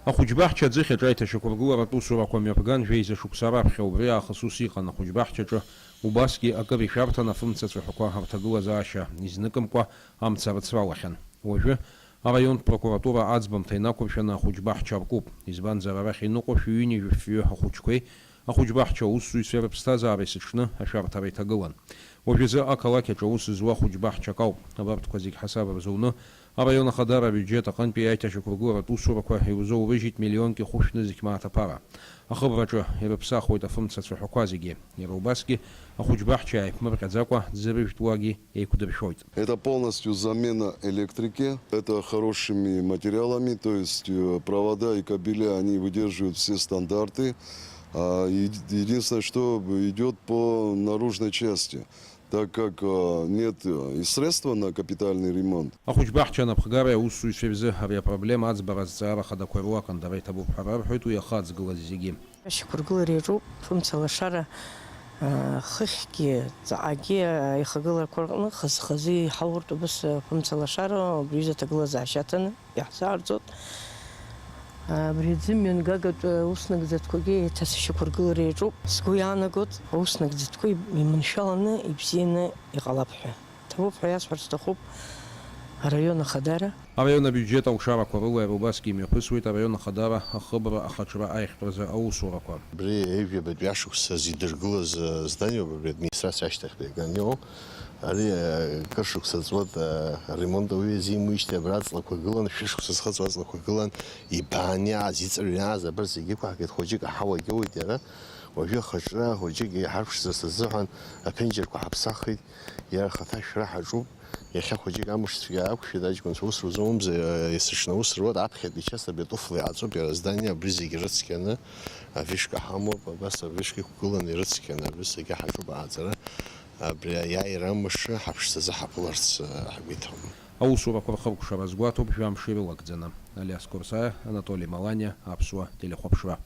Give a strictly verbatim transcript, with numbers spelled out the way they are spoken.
Ахәыҷбаҳча аӡыхь аҿы аиҭашьақәыргыларатә усурақәа мҩаԥган жәеиза шықәса раԥхьа. Убри аахыс ус иҟан, ахәыҷбаҳчаҿы убасгьы акыр ишәарҭан афымцацәаҳәақәа рҭагылазаашьа, изнымкәа амца рыцралахьан. Уажәы араионтә прокуратура аӡбамҭа инақәыршәаны ахәыҷбаҳча аркуп, избанзар арахь иныҟәо шәи ҩынҩажәи фҩы ахәыҷқәеи ахәыҷбаҳча аусзуҩцәеи рыԥсҭазаареи сыҽны ашәарҭара иҭагылан. Уажәазы ақалақь аҿы аус зуа ахәыҷбаҳчак ауп. Абарҭқәа зегь ҳасаб рзуны, араион ахадара абиуџьет аҟынтәи аиҭашьақәыргыларатә усурақәа ирзоурыжьит миллионки хәышә нызқь мааҭ аԥара. Ахыбраҿы ирыԥсахуеит афымцацәаҳәақәа зегьы. Иара убасгьы ахәыҷбаҳча иааиԥмырҟьаӡакәа ӡырыжәтәуагьы еиқәдыршәоит. Это полностью замена электрики, это хорошими материалами, то есть э, провода и кабеля, они выдерживают все стандарты. А, еди- единственное, что идет по наружной части, так как э, нет э, и средства на капитальный ремонт. Ахәыҷбаҳча анапхгареи аусзуҩцәеи рзы ари апроблема аӡбара азҵаара хадақәа ируакын, дара иҭабуп ҳәа рарҳәоит уи ахы аӡгылаз зегьы. Ашьақәыргылара иаҿуп, фымца лашара, а, хыхьгьы, ҵаҟагьы аихагыларақәа рҟны хаз-хазы иҳауртә абас, а, фымца лашара убри изы аҭагылазаашьа аҭаны иаҳзаарҵоит. Абри аӡы мҩангагатә аус нагӡатәқәагьы еиҭа сышьақәыргылара иаҿуп. Сгәы иаанагоит, аус нагӡатәқәа иманшәаланы, ибзианы иҟалап ҳәа. Ҭабуп ҳәа иасҳәарц сҭахуп араион ахадара. Араион абиуџьет алшарақәа рыла иара убасгьы имҩаԥысуеит араион ахадара ахыбра ахаҿра аиӷьтәразы аусурақәа. Абри ҩажәабатәи ашықәсазы идыргылаз, э, зданиоуп абри администрациа ашьҭахьтәи аган иҟоу. Ари, э, кыр шықәса ҵуеит, э, ремонт ауаҩы изимуижьҭеи абра аҵлақәа гылан, шәышықәса зхыҵуа аҵлақәа гылан, ибаан иааз, иҵыҩны иааз, абарҭ зегьы ықәаҳгеит, хәыҷык аҳауагьы ауеит иара. Уажәы ахаҿра хәыҷык иҳарԥшӡарц азыҳәан аԥенџьырқәа ҳаԥсахит, иара ахаҭа ашәра ҳаҿуп. Иахьа хәыҷык амш цәгьа ақәшәеит, аҷкәынцәа ус рзумамзар, есыҽны аус руеит, аԥхьатәи час абри атуфла иааҵоуп, иара аздание абри зегьы рыцқьаны, авышка ҳамоуп, абас авышка иқәгыланы ирыцқьаны, абри зегьы ҳаҿуп ааҵара, абри аиааира амш ҳаԥшӡазы ҳаԥыларц, э, ҳгәы иҭоуп. Аусурақәа рхыркәшара азгәаҭоуп жәамш ирылагӡаны. Алиас Курсаиа, Анатоли Маланиа, Аԥсуа телехәаԥшра.